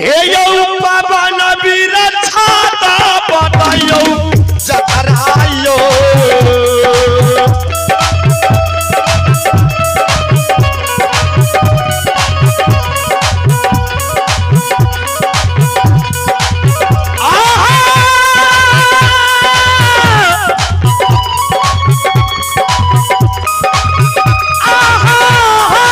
हे यौ पवन वीर छाता बतायौ जतरायौ। आहा! आहा!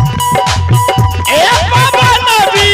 ए पवन वीर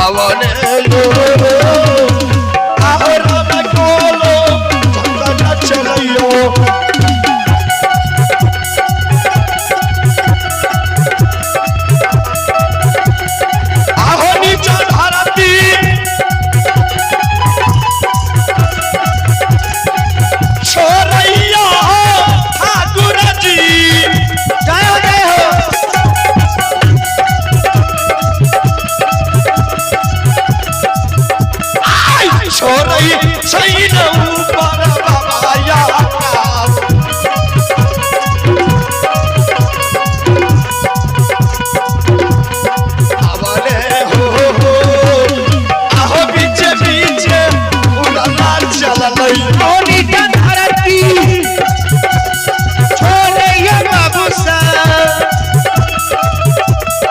आवने यो आहो राम कोलो झंडा चलैयो। आहो नीचा धरती छोरैया ठाकुर जी। जय हो, जय हो। आई छोरई सैन ऊपर बाबाया आकाश। आवले हो हो आहो बीचे बीचे उड़ला चललई। ओ नीचा धरती छोड़ैया बाबू साहब,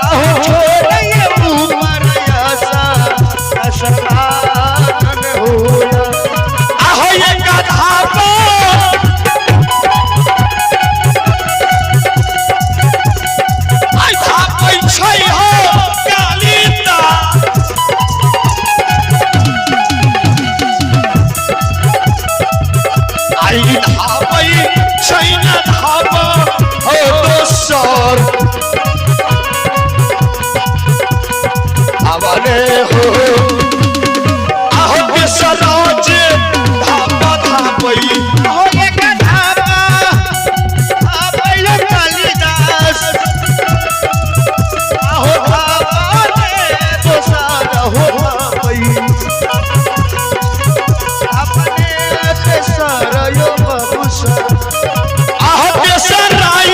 आहो छोड़ैया ऊपर आशा आसमान होया। आहो ये गधा आई धापै छै हो कालिता। आई धापै छै न धाप हो दोसर। आवले हो आहो बेसराज धाप धापै। आहो एक धापा धापैया कालिदास, आहो धापा ने दोसर हो धापै। अपने पेसर यो बाबू साहब। आहो बेसराई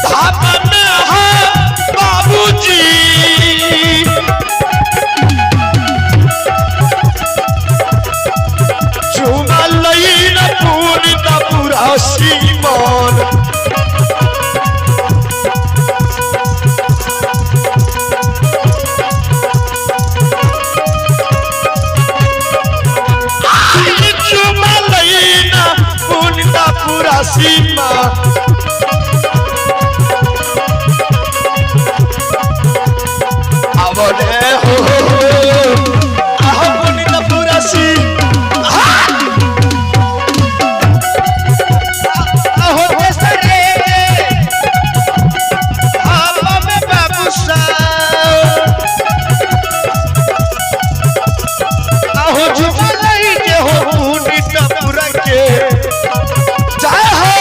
धाप में है बाबूजी। चुमा लई न पूरी पूरा सीमान। आई चुमा लई न पूरी पूरा सीमा। आवले हो आहो पुनित पूरा सी। आहो पेसरे धापा में बाबू साहब, आहो झुमलई के हो पुनित पूरा के जय हो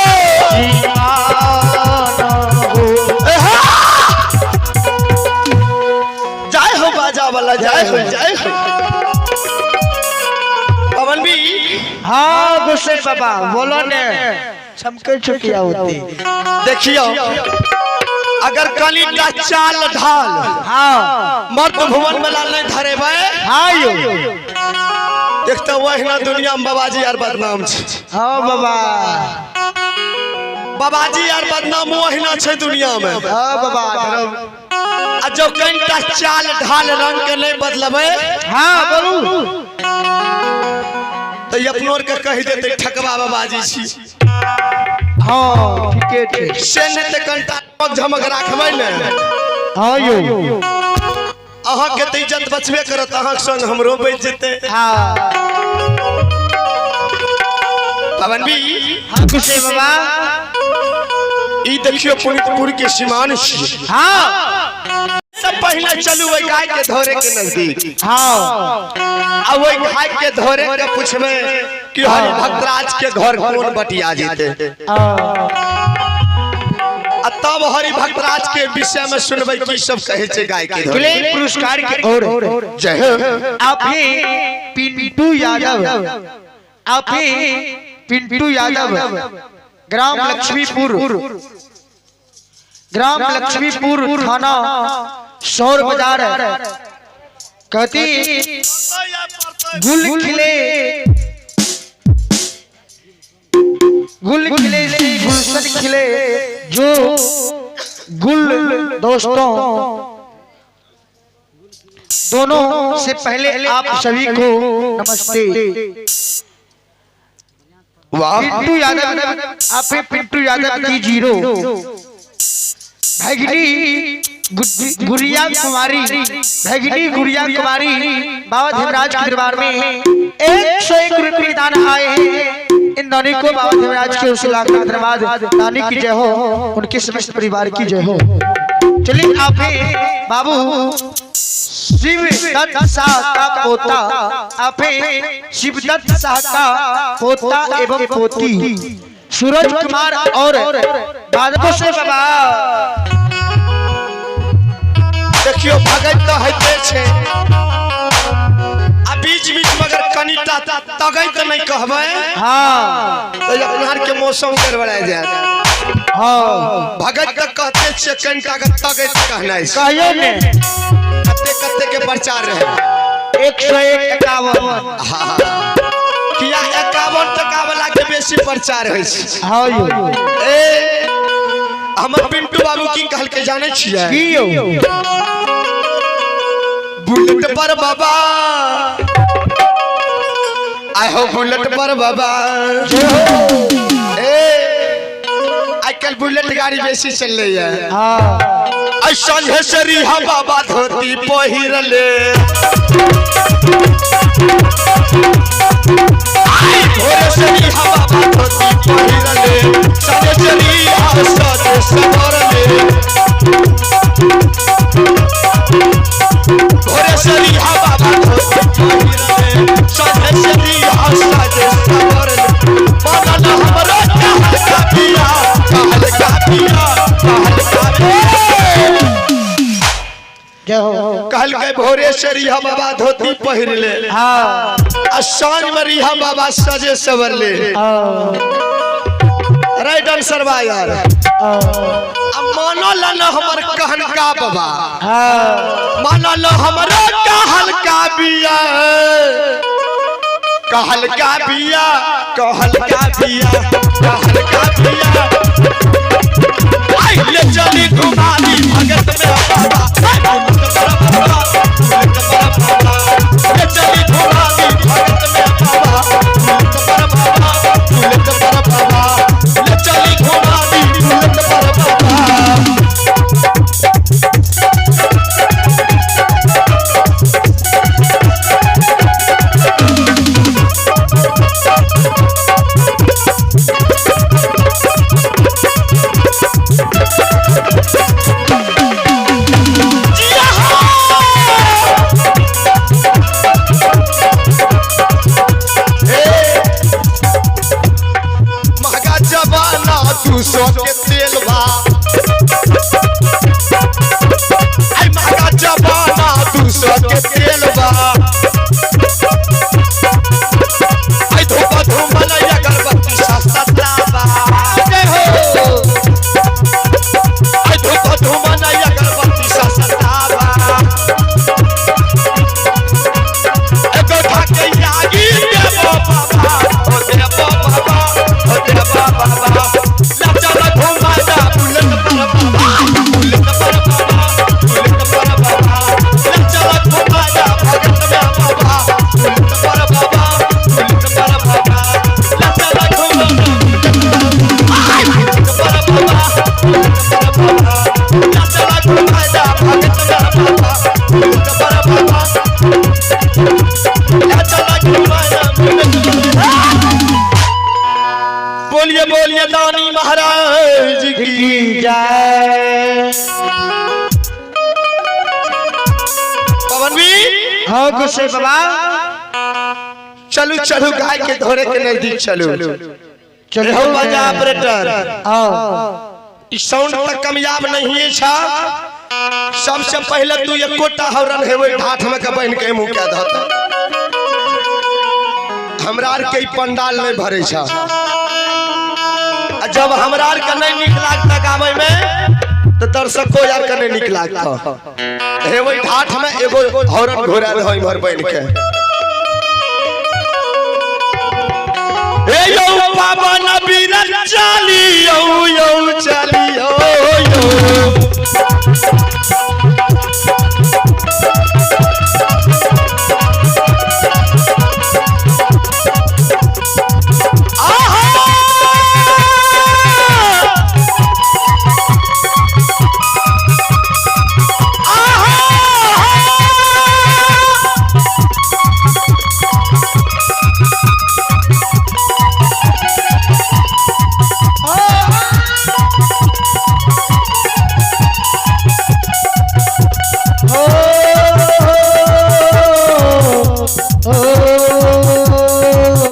दीवाना हो। ए हा! जय हो बाजा वाला, जय हो जय हो पवन भी। हाँ गुस्से बाबा बोलो ने चमके छुटिया होती। देखियो अगर कनी का चाल ढाल हाँ मर्द भुवन वाला नहीं धरेबै हाँ यो देखते वहिना दुनिया में बाबाजी यार बदनाम छै। हाँ बाबा। बाबाजी यार बदनाम वहिना छै दुनिया में। हाँ बाबा धर्म। आ जो कनिटा चाल ढाल रंग के नहीं बदलबै हाँ बोलू तो अपनो आर के कहि देतै ठकवा बाबाजी छी। हाँ ठीके ठीक। से नहि तऽ कनिटा झमक झमक राखबै ने। हाँ यो अहाँके तऽ इज्जत बचबे करत, अहाँके संग हमरो बचि जेतै। हाँ पवन भी। हाँ गुस्से बाबा। ई देखियो पुनितपुर के सीमान छी। हाँ सब पहले चलू ओहि गाय के धोरे के नजदीक। हाँ आ ओहि गाय के धोरे के पूछबै कि हरि भक्तराज के घर कोन बटिया जेतै। हाँ आ तब हरि भक्तराज के विषय में सुनबै की सब कहै छै गाय के धोरे। अगले पुरस्कार की ओर जय हो। आप ही पिंटू यादव, आप ही पिंटू यादव, ग्राम लक्ष्मीपुर, ग्राम लक्ष्मीपुर, थाना सौर बाजार। कहती गुल खिले गुल खिले से गुलशन खिले जो गुल। दोस्तों दोनों से पहले आप सभी को नमस्ते। वाह पिंटू यादव, आप पिंटू यादव की जीरो भगनी। गुड़िया कुमारी, भगिनी गुड़िया कुमारी बाबा धीमराज के दरबार में 101 रुपये दान आए हैं। इन दानी को बाबा धीमराज के उस लाख लाख धन्यवाद। दानी की जय हो, उनके समस्त परिवार की जय हो। चलिए आप बाबू शिवदत्त शाह का पोता, आप शिवदत्त शाह का पोता एवं पोती सूरज कुमार और बादल से बाबा। देखियो भगत तो होते छे आ बीच बीच मगर कनिटा तगैत नहीं कहबै। हाँ तो अपना के मौसम गड़बड़ा जायत। हाँ भगत तो कहते छे कनिटा के तगैत कहनाइ छै। कहियो ने कते कते के प्रचार रहे 101 51। हाँ किया 51 टका वाला के बेसी प्रचार होइ छै। हाँ यो ए हमर पिंटू बाबू की कहलकै जानै छियै? की यो? बुलेट पर बाबा आइ हो, बुलेट पर बाबा। ए आइ काल्हि बुलेट गाड़ी बेसी चललै है। हाँ ऐ संझे से रिहा बाबा धोती पहिरले, आई भोरे से रिहा बाबा धोती पहिरले, संझे से रिहा सजे सवरले, भोरे से रिहा बाबा धोती पहिरले, संझे से रिहा सजे सवरले। मानल हमरो कहल का पिया, कहल का पिया, कहल का पिया। जय हो। कहल के भोरे से रिहा बाबा धोती पहिर ले। हाँ आ साँझ में रिहा बाबा सजे सवर ले। हाँ राइट आंसर बा यार। आ मानल न हमर कहन का बाबा, हाँ मानल हमर कहल का बिया, कहल का बिया, कहल का बिया, कहल का बिया। आई ले चली घुमाली भगत में बाबा, आई भगत पर बाबा, भगत पर बाबा। ले चली घुमाली भगत में बाबा, भगत पर बाबा, भगत पर बाबा। ले चली घुमाली भगत पर बाबा। महंगा जमाना 200 के तेल बा, आई महंगा जमाना 200 के तेल बा। आई धूप धूमन अगरबत्ती सस्ता बा। जय हो। आई धूप धूमन अगरबत्ती सस्ता बा। एगो ठाके यागी देबो बाबा, ओ देबो बाबा, ओ देबो बाबा। ला चल घुमा जा बुलेट पर बाबा, बुलेट पर बाबा, बुलेट पर बाबा। ला चल घुमा जा भगत में बाबा, बुलेट पर बाबा, बुलेट पर बाबा। ला चल घुमा जा बुलेट पर बाबा, बुलेट पर बाबा। ला चल घुमा जा भगत में बाबा, बुलेट पर बाबा। ला चल घुमा जा बुलेट पर बाबा। बोलिए बोलिए दानी महाराज की की जय। पवन भी हाँ गुस्से बाबा। चलू चलू गाय के धोरे के नजदीक चलू। चलो हो बजा ऑपरेटर। हाँ ई साउंड तक कामयाब नहीं है छा। सबसे पहले तू एकोटा हौरन हेवे ढाठ में के बहन के मुंह के धत। हमरा आर के ई पंडाल नहीं भरे छा। आ जब हमरा आर के नहीं निक लागता गावे में तो दर्शको यार के नहीं निक लागता। हेवे ढाठ में एगो हौरन घोरा रहो इमहर बहन के। ए यौ बाबा नबी रचाली यौ